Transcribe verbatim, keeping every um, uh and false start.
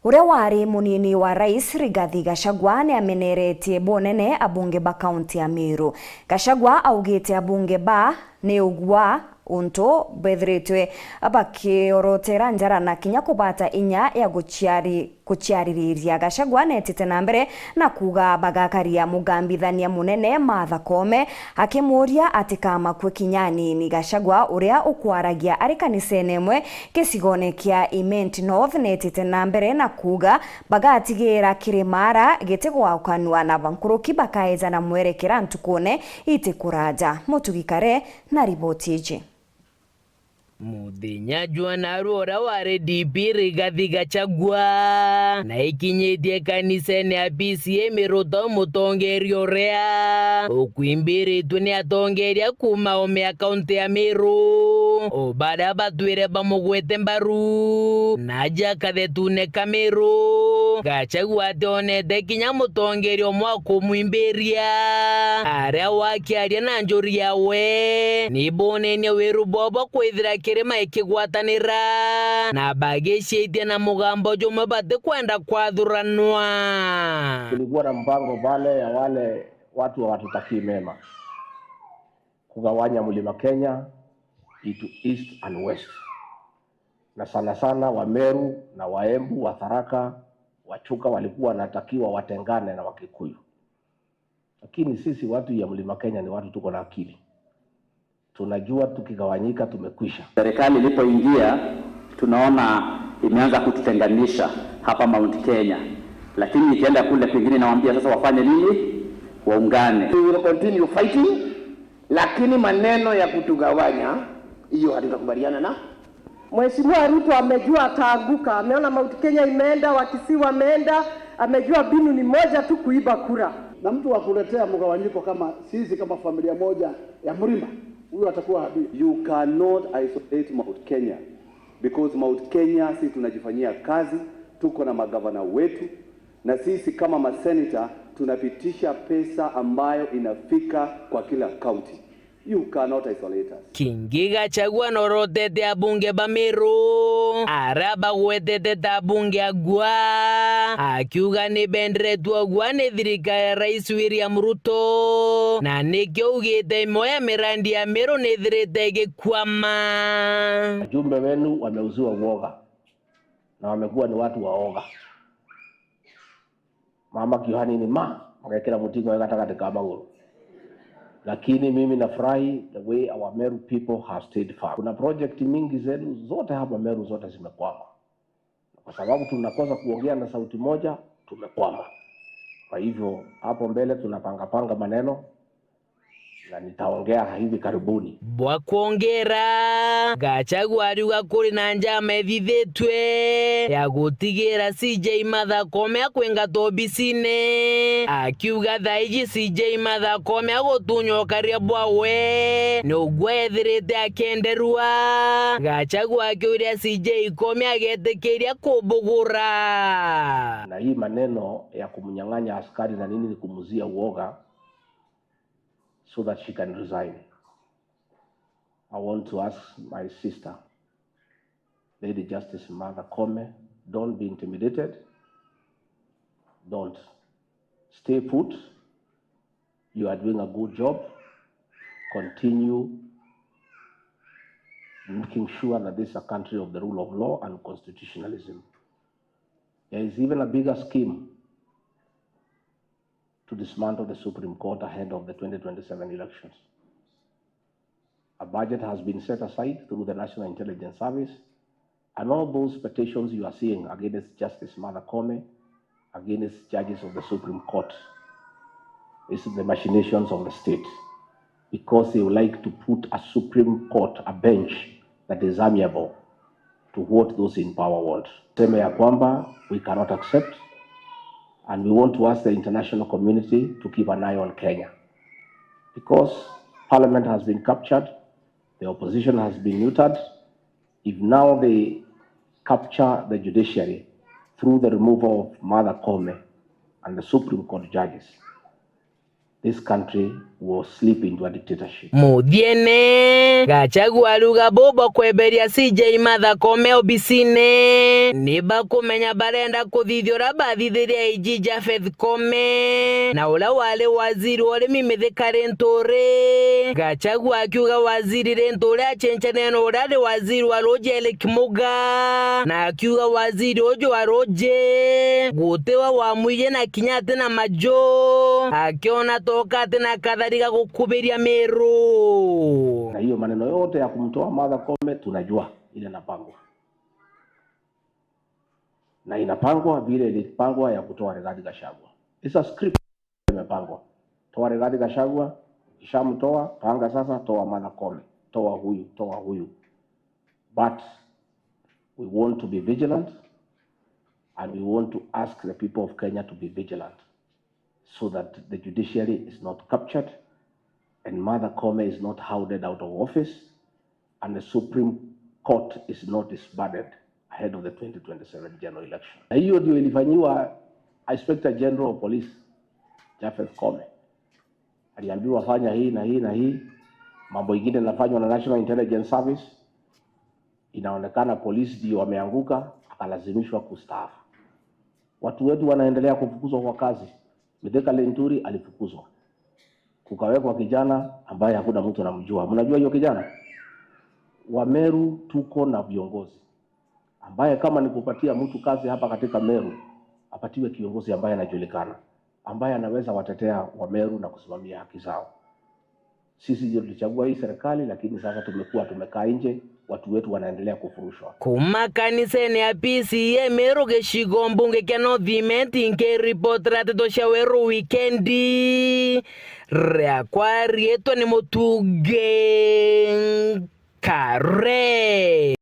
Uria wari munini wa rais Rigathi Gachagua ni ameneretie bunene abunge ba kaunti ya Meru. Gachagua augite abunge ba ni ugwa untu bethiritwe bakiorotera njara na kinya kubata inya ya guciari-, guciaririria. Gachagua netite na mbere na kuuga bagakaria mugambithania munene Martha Koome, akimuuria atikamakue kinya anini. Gachagua, uria ukwaragia ari kanisene imwe gicigone kia Imenti North, netite na mbere na kuuga bagatigira kiri mara gitigwakanua na bankuruki bakaeja na mwerekera ntukune itikuraja. Mutugi Kare na riboti iji. Muthenya jwa narua uria wari D P Rigathi Gachagua na ikinyitie kanisene ya P C A Miruto, mutongeria uria ukwimbiritwe ni atongeria kuuma oome ya kaunti ya Meru, o baria batwire bamugwete mbaru na aja kathetune ka Meru. Gachagua ationete kinya mutongeria umwe wa kumwimbiria. Aria wakiaria na njuri yawe, ni bonenie wiru bwao bwa kwithira kirima ikigwatanira, na bagiciitia na mugambo jumwe batikwenda kwathuranwa. Kulikuwa na mpango pale ya wale watu hawatutakii mema, kugawanya Mlima Kenya into East and West, na sana sana Wameru na Waembu, Watharaka, Wachuka walikuwa wanatakiwa watengane na Wakikuyu. Lakini sisi watu ya Mlima Kenya ni watu tuko na akili. Tunajua tukigawanyika tumekwisha. Serikali ilipoingia, tunaona imeanza kututenganisha hapa Mount Kenya, lakini ikienda kule kwingine inawaambia sasa wafanye nini? Waungane. We will continue fighting, lakini maneno ya kutugawanya, hiyo hatutakubaliana na. Mheshimiwa Ruto amejua ataanguka, ameona Mount Kenya imeenda, Wakisii wameenda, amejua mbinu ni moja tu, kuiba kura. Na mtu wa kuletea mgawanyiko kama sisi, kama familia moja ya Mlima, huyo atakuwa adui. You cannot isolate Mount Kenya, because Mount Kenya sisi tunajifanyia kazi, tuko na magavana wetu, na sisi kama maseneta tunapitisha pesa ambayo inafika kwa kila county. You cannot isolate us. Kingi Gachagua norotete abunge ba Meru, aria bagwetete ta abunge agua, akiuga ni benderetwe agua ni thirikari ya Rais William Ruto, na nikio augite imwe ya mirandi ya Meru nithirite igikwama. Wajumbe wenu wameuziwa uoga na wamekuwa ni watu waoga. Mama kiuhanini ma, magekira mutingo we gatagati ka maguru. Lakini mimi nafurahi the way our Meru people have stayed firm. Kuna project mingi zenu zote hapa Meru zote zimekwama. Kwa sababu tunakosa kuongea na sauti moja, tumekwama. Kwa hivyo, hapo mbele tunapanga panga maneno, na nitaongea hivi karibuni. Bwa kwongera, Gachagua ariuga kuri na njama ithithitwe ya gutigira C J Martha Koome akwingata obisine, akiuga thaa iji C J Martha Koome agutunya ukaria bwawe, nugwa ethirite akienderua. Gachagua akiuria C J Koome agetikiria kubugura. Na hii maneno ya kumnyang'anya askari na nini ni kumuzia uoga, so that she can resign. I want to ask my sister, Lady Justice Martha Koome, don't be intimidated. Don't. Stay put. You are doing a good job. Continue making sure that this is a country of the rule of law and constitutionalism. There is even a bigger scheme to dismantle the Supreme Court ahead of the twenty twenty-seven elections. A budget has been set aside through the National Intelligence Service, and all those petitions you are seeing against Justice Martha Koome, against judges of the Supreme Court, is the machinations of the state, because they would like to put a Supreme Court, a bench that is amiable to what those in power want. Sema ya kwamba we cannot accept, and we want to ask the international community to keep an eye on Kenya, because parliament has been captured, the opposition has been neutered. If now they capture the judiciary through the removal of Martha Koome and the Supreme Court judges, this country will slip into a dictatorship. Muthiene, Gachagua ariuga bubo kweberia C J Martha Koome obisine, ni bakumenya barenda kuthithia uria bathithirie A G Japheth Koome, na uria wari waziri wa urimi Mithika Linturi. Gachagua akiuga waziri Linturi achenchane na uria ari waziri wa ruji Eric Muga, na akiuga waziri uju wa ruji gutiwe wamwiji na kinya ati na maju, akiona toka ati na kathari ga gukubiria Meru. Na hiyo maneno yote ya kumtoa Martha Koome tunajua ile inapangwa. Na inapangwa vile ilipangwa ya kutoa Rigathi Gachagua. It's a script imepangwa. Toa Rigathi Gachagua, ukishamtoa, panga sasa, toa Martha Koome, toa huyu, toa huyu. But we want to be vigilant and we want to ask the people of Kenya to be vigilant so that the judiciary is not captured and Martha Koome is not hounded out of office and the Supreme Court is not disbanded ahead of the twenty twenty-seven general election. Na hiyo ndio ilifanyiwa Inspector General of Police, Japheth Koome. Aliambiwa fanya hii na hii na hii. Mambo ingine inafanywa na National Intelligence Service. Inaonekana polisi ndio wameanguka, akalazimishwa kustaafu. Watu wetu wanaendelea kufukuzwa kwa kazi. Mithika Linturi alifukuzwa. Kukawekwa kijana ambaye hakuna mtu anamjua. Mnajua hiyo kijana? Wameru tuko na viongozi ambaye kama ni kupatia mtu kazi hapa katika Meru, apatiwe kiongozi ambaye anajulikana, ambaye anaweza watetea Wameru na kusimamia haki zao. Sisi ndio tulichagua hii serikali, lakini sasa tumekuwa tumekaa nje, watu wetu wanaendelea kufurushwa. Kuma kanisene ya P C E Meru gicigo mbunge kia North Imenti, nkiripotera nteto cia Weru Wikendi, riakwa riitwa ni Mutungi Nkare.